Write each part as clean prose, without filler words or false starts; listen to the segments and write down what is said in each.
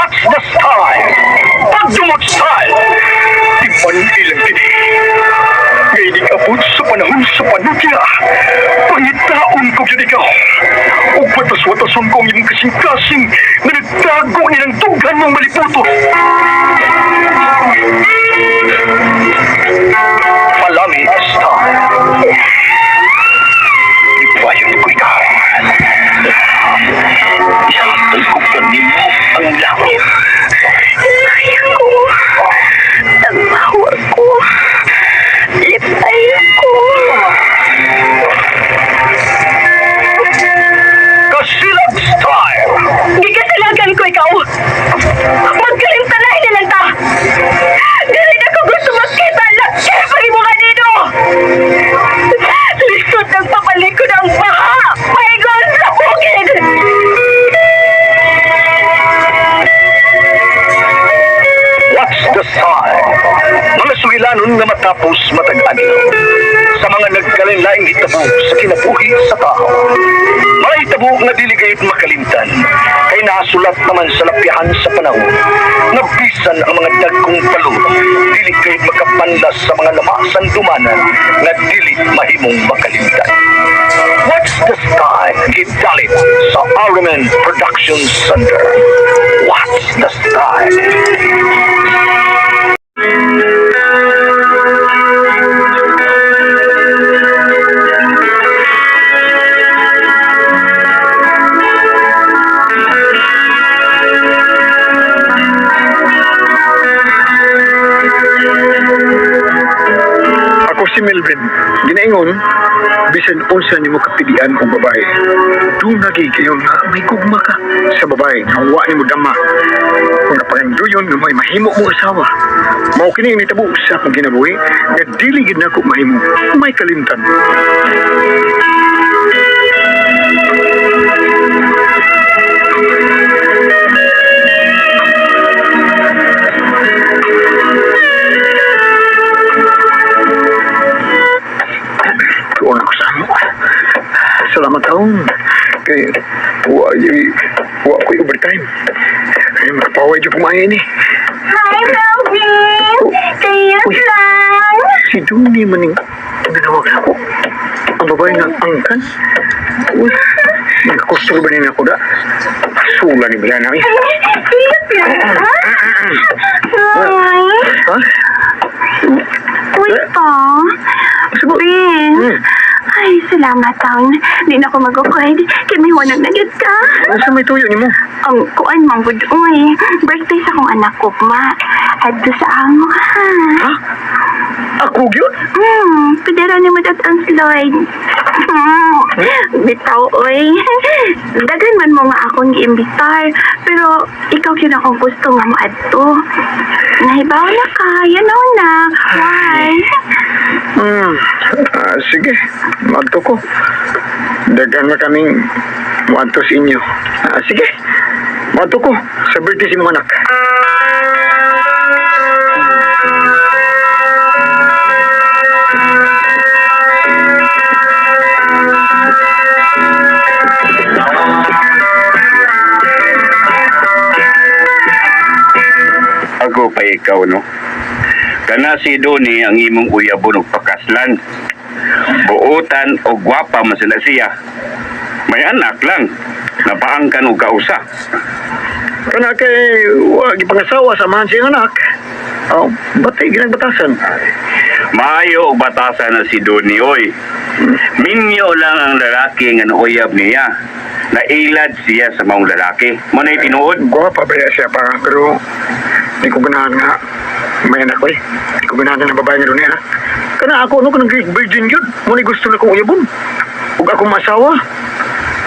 What's the style? Pagdumot style! Di man ilang kini. Ngayon abot sa panahon sa panutya. Pangitaon ko gyud ikaw. Ug patas-watason ko ang imong kasing-kasing nga nagtago nilang dughan mong maliputo. Palami style. Ipayon ko ikaw. Ihatag ko kanimo ang langit. Lipay ko. Tagbawa ko. Lipay ko. Kasilag style! Gikasalagan ko ikaw. Magkalimtanay na lang ta. Dili na ko gusto makita laki pa imo kanino. Lisod ng papalikod ang baha. Paingon sa bukid. What's the style? Mga sugilanon nga matapos matag adlaw. Sa mga nagkalain-laing hitabo sa kinabuhi sa tao. Mga hitabo nga dili gayud makalimtan kay nasulat naman sa lapyahan sa panahon nga bisan ang mga dagkong palud dili gayud makapanlas sa mga lamasan dumanan nga dili mahimong makalimtan. What's the style? Gidalit sa Armen Production Center. What's the style? Ako si Melvin. Ginaingon, bisan unsa nimo kapidian og babae. Dunagi kayo nga may gugma ka sa babae nga wa nimo dama. Kung napanganduyon nga may mahimo mo asawa. Mao kini ang nitabo sa akong kinabuhi nga dili gid nako mahimo. May kalimtan. Tuon ako sa amo. Salamat taon. Kay wa wa ko'y overtime. Ay makapaway jud pumaya ni. Hi, Melvin. Kayot Uy. lang. Si Duni maning nanawag ako. Ang babae nga angkan. Uy, nagkakustol ba niya ako da? Sula ni Bilana eh. Kayot lang, ha? Ay. Ha? Uy, pa. Sabo? Ben. Hmm. Ay, salamat taon. Di na ako mag-upgrade. Kay may wanag na gyud ka. Ano may tuyo ni mo? Ang kuan man gud uy. Birthday sa akong anak ko, ma. Adto sa amo ha. Ha? Ako gyud? Pidera ni mo dat ang slide. Bitaw oy. Daghan man mo nga akong giimbitar, pero ikaw gyud akong gusto nga moadto. Nahibaw na ka, you know na. Why? Hmm. Ah, sige, maadto ko. Daghan na kaming muadto sa inyo. Ah, sige, maadto ko. Sa birthday si mong anak. Ako pa ikaw, no? Kana si Doni ang imong uyabon og pakaslan. Buotan o gwapa man sila siya. May anak lang. Napaangkan og kausa. Kana kay wa gipangasawa sa amahan siyang anak. Oh, batay ginagbatasan. Maayo og batasan na si Doni oy. Minyo lang ang lalaki nga nauyab niya. Nailad siya sa maong lalaki. Mo na'y tinuod. Gwapa ba siya pa pero di ko ganahan nga may anak ko eh. Di ko ganahan nga babae nga doon anak. Kana ako no kanang virgin yun. Mo ni gusto na kong uyabon. Ug akong masawa.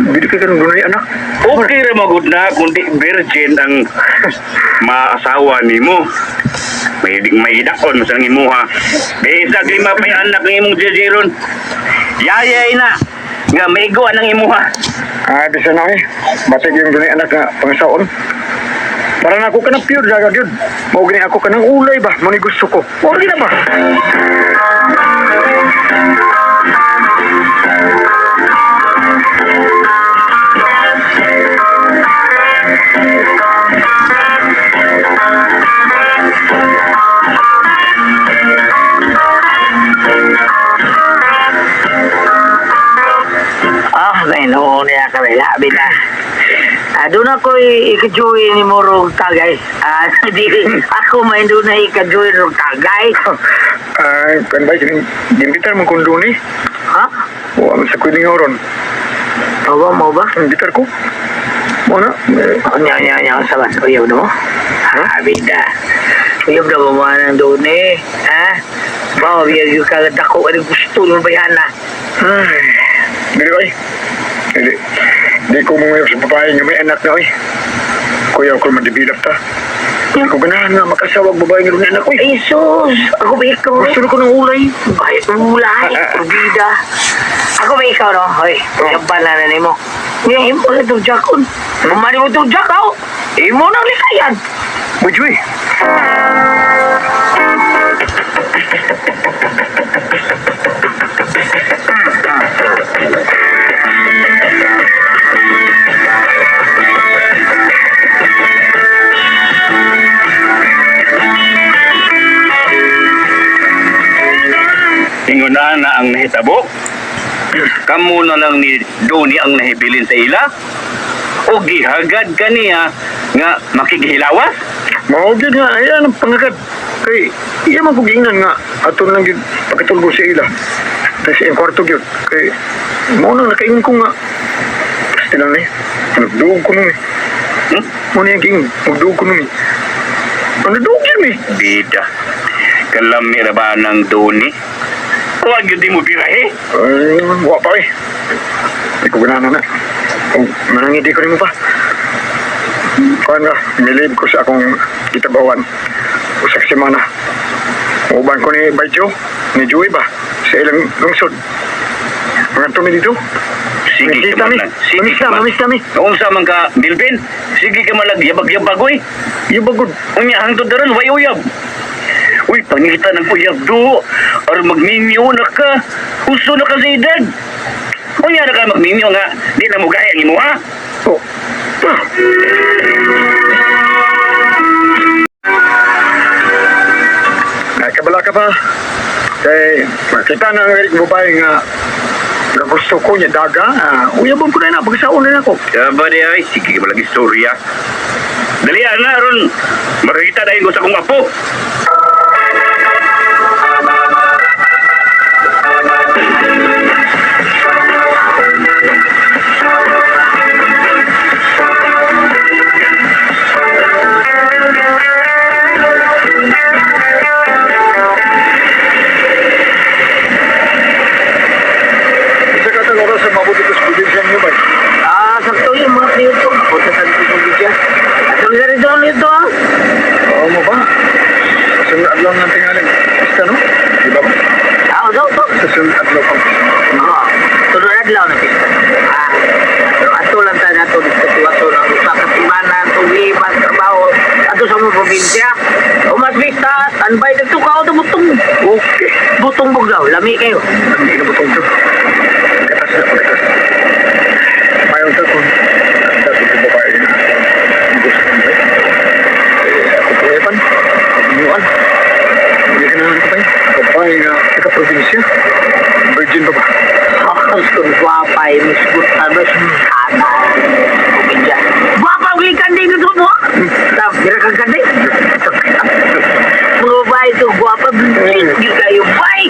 Dili kay kanang dunay anak. Okay ra magud na kundi virgin ang maasawa nimo. May dakon mo sa imuha. Bisag lima pa yung anak ng imong jejeron. Yayay na nga maigo ang imuha. Ah, bisa na eh. Basig yung dunay anak nga pangasaon. Para na ako kanang pure daga gyud. Mao gani ako kanang ulay ba mo ni gusto ko. Mao na ba? Labi na. Ah, doon ako ikajoy ni Morong Tagay. Ah, di, ako may doon na ikajoy rog tagay. Ah, kan ba kining gimbitar mo kung doon eh. Ha? Wa man sa kuning oron. Mao ba, mao ba? Imbitar ko. Mo na. Eh, Oh, nya, nya, nya, sa bas. Uyaw na mo? Ha, bida. Uyaw na mo mga nang doon eh. Ha? Ba, uyaw yung kagadako. Ano gusto nung bayana? Ay, dili oy. Dili. Di ko manguyab sa babae nga may anak na oy. Kuya ko ma-develop ta. Di ko ganahan nga makasawag babae nga may anak oy. Ay, sus! Ako ba ikaw? Gusto na ko ng ulay. Ay, ulay, bida. Ako ba ikaw, no? Hoy, Oh. yaban na na nimo. Nga, imo na itong jakon. Kumani mo itong jak, oh. Imo na likayan. Bujui. Ingon na na ang nahitabo. Kamo na lang ni Doni ang nahibilin sa ila. O gihagad kaniya nga makikihilawas. Mao gyud nga ayan ang pangagad. Kay iya man kog ingnan nga ato lang gyud pagkatulgo sa ila. Kay sa iyang kwarto gyud. Kay mao nang nakaingon ko nga basta lang ni. Nagduog ko nun eh. Hmm? Mao na yung giingon, magduog ko nun eh. Ano duog yun eh? Bida. Kalami ra ba ng Doni? Huwag yun di mo birahe. Ay, wa pa eh. Di ko ganahan na. Kung manangiti ko rin mo pa. Kuan ba, milib ko sa akong kitabawan. Usa ka semana. Uban ko ni Bajo, ni Joey ba, sa ilang lungsod. Mga tumi dito. Sige Mamista ka man mi. lang. Sige Mamista, ka man. mamista mi. Unsa man ka, Bilbin? Sige ka man yabag-yabag oy. Yabagod. Unya hangtod daron way uyab. Uy, pangita ng uyab do. Aron magminyo na ka. Uso na ka sa edad. Unya na ka magminyo nga. Di na mo gaya ang imo ha. Oh. Ah. Nakabala ka pa. Kay makita na ang galing babae nga nga gusto ko niya daga. Ah, uyabon ko na na, pagsaon na ako. Aba di ay, sige ka malagi istorya. Dali na aron makikita dahil ko sa akong apo. Isa ka tang oras sa mabuti ko sa probinsya niyo ba? Ah, sakto yung mga prito. Ako sa tanong ko probinsya. Ato na rin doon ito, ah. Oo mo ba? Sa sunod adlaw ng tingaling. Basta no? Di ba ba? Ah, daw, daw. Sa sunod adlaw pang. Oo. Sunod adlaw na pista. Ah, ato, ato lang tayo nato dito ato lang usa ka semana tuwi pas trabaho ato sa mga probinsya. O mas pista, standby dito ka o butong. Okay. Butong buglaw, lami kayo. Hindi na butong to. Pagkatas na pagkatas. Mayon sa kung dapat ko babae na gusto mo eh. Eh, ako po epan. Inuan. Hindi ka naman ko pa eh. Babae nga taga-probinsya. Virgin ba ba? Akas kung gwapa eh, misgut na ba kata. Probinsya. Gwapa ang kanding dito mo. Tap, gira kang kanding. Mga babae ito, gwapa, hindi kayo, bye!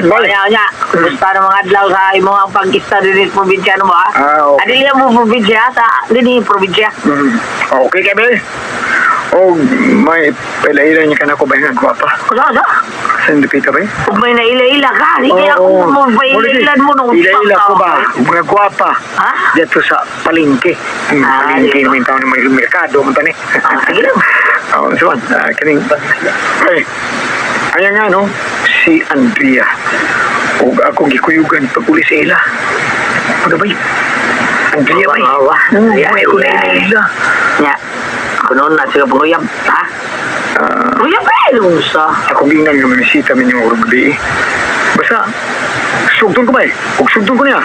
Bye. Nya, nya. Gusto ng mga adlaw sa imong ang pag-ista din sa probinsya no mo, ha? Ah, okay. Adili mo probinsya sa dinhi probinsya. Mm. Okay ka ba? O may pailaila niya ka na ko ba nga gwapa? Usa sa? Sa Lupita ba? Ug may naila-ila ka, di kaya ako mo pailan mo nung Ila-ila ko ba? Mga gwapa. Ha? Dito sa palengke. Ang Ah, palengke dito. naman taon ng may merkado man tani. Ah, sige lang. Oo, so, ah, kining ay, ayan nga no, si Andrea. Ug ako gikuyugan pag uli sa ila. Ano ba? Andrea ba? Awa. Ay, Ay, ko na ay. ila. Nya. Kuno na sila panguyab, ha? Ah, Uyab eh, lunsa. ako ginan nga mamisita min yung gabi. Basta, sugton ko ba eh. Ug sugton ko niya.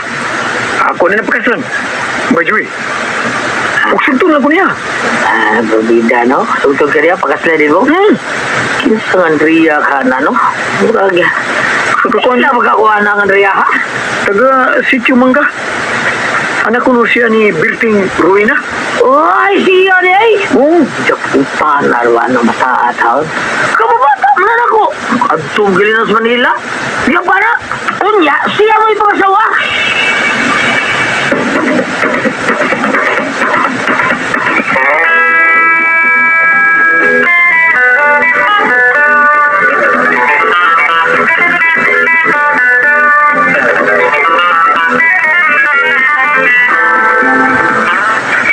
Ako na napakaslan. By the way, ug sugton lang ko niya. Ah, bida no? Tungtong ka niya, pagkasla din mo. Kinsa ng Andrea ka na, no? Murag. Kakakuan Wala magkakuha na ang Andrea, ha? Taga Sitio Mangga. Anak ko no siya ni Berting Ruina. Uy, siya ni ay! Oo. Jakutan na ruwan ng bata at haon. Kababata man na ako! Adtong gilin sa Manila. Yung para, unya, siya mo ipangasawa.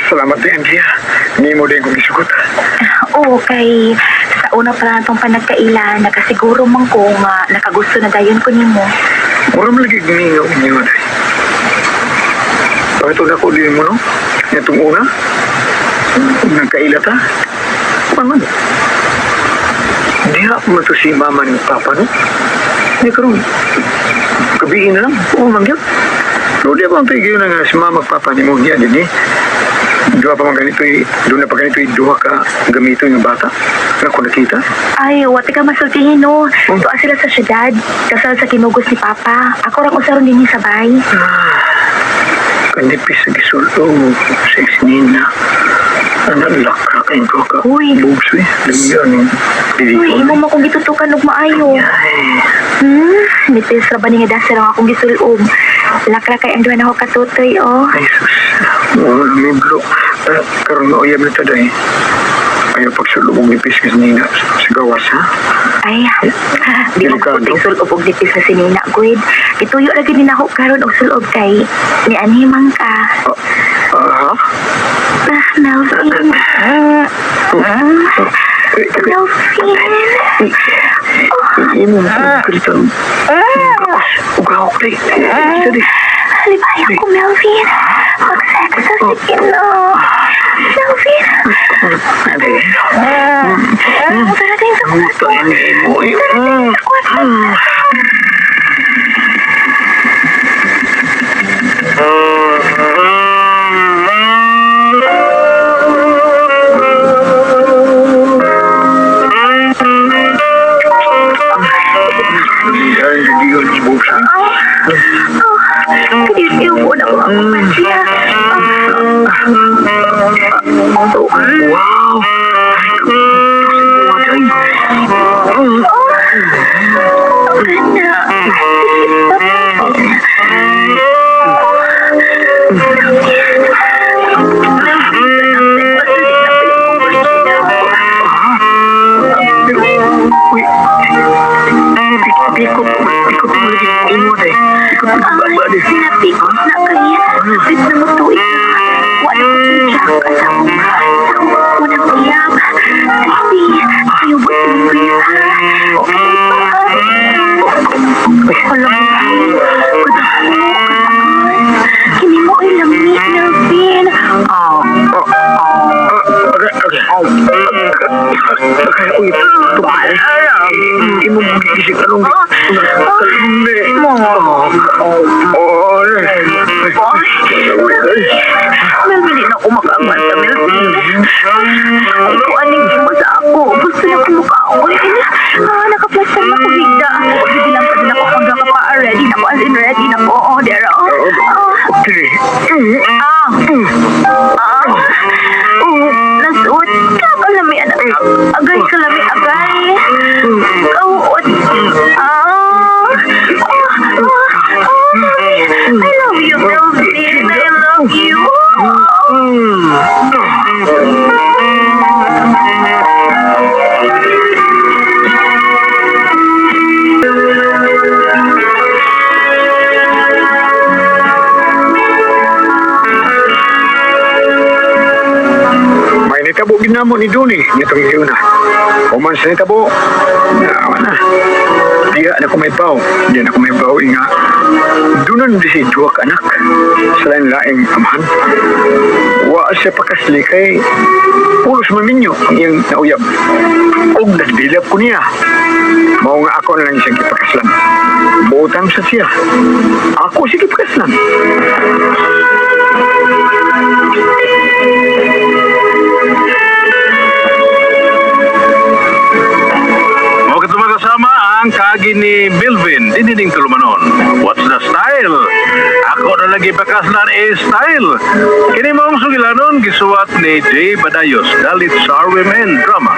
Salamat din, Andrea. Nimo din kong gisugot. Oo, kay sa una pa lang itong panagkaila, nakasiguro man ko nga nakagusto na dayon ko nimo. Mura man lagi gmingaw inyo, day. Bakit una ko din mo, no? Itong una, nagkaila ta. Kuan man. Diha mo to si mama ni papa, no? Hindi karon. Gabiin na lang. Oo, mangyot. Pero di ba ang pigil na nga si mama at papa ni mo niya din eh. Duha pa man ganito eh. Doon na pa ganito eh. Duha ka gamito yung bata. Na ko nakita. Ay, wati ka masultihin, no? Tuwa sila sa syudad, kasal sa kinugos ni Papa. Ako rang usaron din ni sabay. Kanipis sa gisulto sa nina. Ano lakra kay duha ka. Uy. Boobs eh. Lamian yung Uy, imo mo kong gitutukan og maayo. Ay. Nipis ra ba ni nga dasal ang akong gisulob. Lakra kay ang duha na ko katutoy, oh. Ay sus. Oo, lumiblo. Karon na uyab na ta day. Ayaw pagsulubog ni Pis kasi nina sa gawas ha. Ay, di ko Delikado. puti sulob og nipis sa sinina, Gwid. Gituyo ra gyud ni nako karon og sulob kay ni anhimang ka. Ah, ha? Ah, Melvin. Eh, teka, Melvin. imo mo kong kalitan. Ugahok day. Kita day. Halibaya ko, Melvin. Mag-sex sa sige na. Melvin. Ade. Tara tayo sa kwarto. Gusto ni mo. eh. Tara tayo sa kwarto. Ay, hindi yun si Boobs ha. Oh, kadiyo po na ko akong pansiya. Wow! Ay, Oh, ang ganda. Sige pa. Uy, pikot, pikot mo lagi. Imo day. Pikot mo ba day. Napikot na kaya. Kapit na mo to Wala ko siya sa akong unang uyab. Kasi, ayaw ba yung kuya? Alam mo, Kini mo ay lami, Melvin. Ah, okay, okay. Okay, uy, tumae. Imo mo gising anong kalme. Oh, oh, Melvin, di na ako makaagwanta, Melvin. Ay, kung aning mo sa ako. Gusto na ko mukhaon. Ah, nakaplastar na ko higda. Hindi lang pa din ako kung ka pa. Ready na ko, as in ready na ko. Oh, there, oh. Oh, Okay. ah. Ah. Nasuot ka. Kalami, anak. Agay, kalami, agay. Kauot. Ah. Ah, ah, ah. I love you, Melvin. I love you. May nitabo ginamo ni Duni nitong yuna. Human sa nitabo, nawa na. Diya na ko may baw. Diya na ko may baw inga. Dunon di si duwa ka anak. Sa laing laing amahan. Wa siya pakasli kay pulos maminyo ang iyang nauyab. Og nagdilap ko niya. Mao nga ako na lang siyang gipakaslan. Buotan sa siya. Ako sige pakaslan. Mao kato, mga kasama, ang kaagi ni Melvin dinining tulumanon. What's the style? Ako na lagi pakaslan is style. Kini maong sugilanon gisuwat ni J. Badayos galit sa RMN Drama.